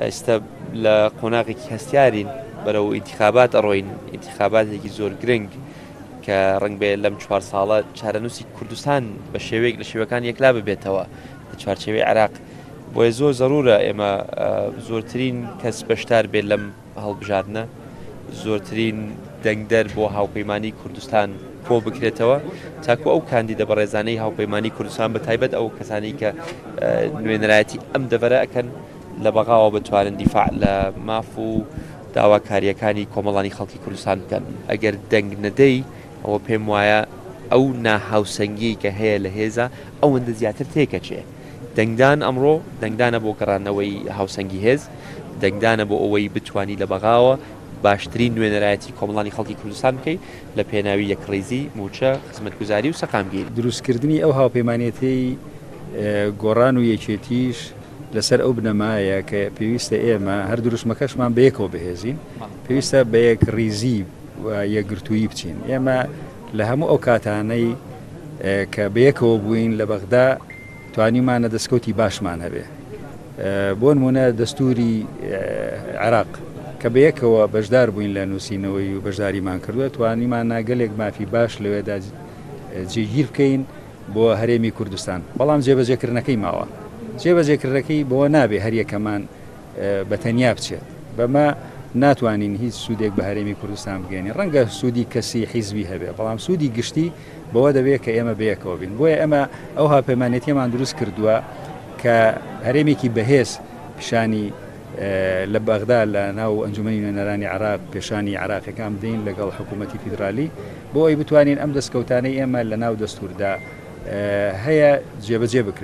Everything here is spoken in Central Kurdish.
ئێستا لە قۆناغێکی هەستیارین بەرەو ئینتخابات ئەڕۆین، ئینتخاباتێکی زۆر گرنگ کە ڕەنگ بێ لەم چوار ساڵە چارەنووسی کوردستان بە شێوەیەک لە شێوەکان یەکلا ببێتەوە لە چوارچێوەی عێراق. بۆیە زۆر زەرورە ئێمە زۆرترین کەس بەشدار بێت لەم هەڵبژاردنە، زۆرترین دەنگدەر بۆ هاوپەیمانی کوردستان کۆ بکرێتەوە تاکو ئەو کاندیدە بەڕێزانەی هاوپەیمانی کوردستان بە تایبەت ئەو کەسانی کە نوێنەرایەتی ئەم دەڤەرە ئەکەن لە بەغاوە بتوانن دیفاع لە ماف و داواکارییەکانی کۆمەڵانی خەڵکی کوردستان بکەن. ئەگەر دەنگ نەدەی ئەوە پێم وایە ئەو ناهاوسەنگیەی کە هەیە لە هێزا ئەوەندە زیاتر تێکەچێ. دەنگدان ئەمڕۆ دەنگدانە بۆ گەڕاندنەوەی هاوسەنگی هێز، دەنگدانە بۆ ئەوەی بتوانی لە بەغاوە باشترین نوێنەرایەتی کۆمەڵانی خەڵکی کوردستان بکەی لە پێناوی یەکڕیزی، مووچە، خزمەتگوزاری و سەقامگیری. دروستکردنی ئەو هاوپەیمانێتیەی گۆڕان و یەکێتیش لەسەر ئەو بنەمایە کە پێویستە ئێمە هەر دروشمەکەشمان بەیەکەوە بەهێزین، پێویستە بە یەکڕیزی و یەکگرتوویی بچین. ئێمە لە هەموو ئەو کاتانەی کە بەیەکەوە بووین لە بەغدا توانیومانە دەستکەوتی باشمان هەبێ. بۆ نموونە دەستووری عێراق کە بەیەکەوە بەشدار بووین لە نووسینەوەی و بەشداریمان کردووە، توانیمانە گەلێک مافی باش لەوێدا جێگیر بکەین. بۆ هەرێمی کوردستان، بەڵام جێبەجێکردنەکەی ماوە. جێبەجێکردنەکەی بەوە نابێ هەریەکەمان بە تەنیا بچێت. بەمە ناتوانین هیچ سوودێک بە هەرێمی کوردستان بگەیەنین. ڕەنگە سوودی کەسی حیزبی هەبێ، بەڵام سوودی گشتی بەوە دەبێ کە ئێمە بەیەکەوە بین. بۆیە ئێمە ئەو هاوپەیمانێتییەمان دروست کردووە کە هەرێمێکی بەهێز پیشانی لە بەغدا لە ناو ئەنجومەنی نوێنەرانی عێراق پێشانی عێراقیەکان بدەین لەگەڵ حکوومەتی فیدرالی بۆ ئەوەی بتوانین ئەم دەستکەوتانەی ئێمە لە ناو دەستووردا هەیە جێبەجێ بکرێت.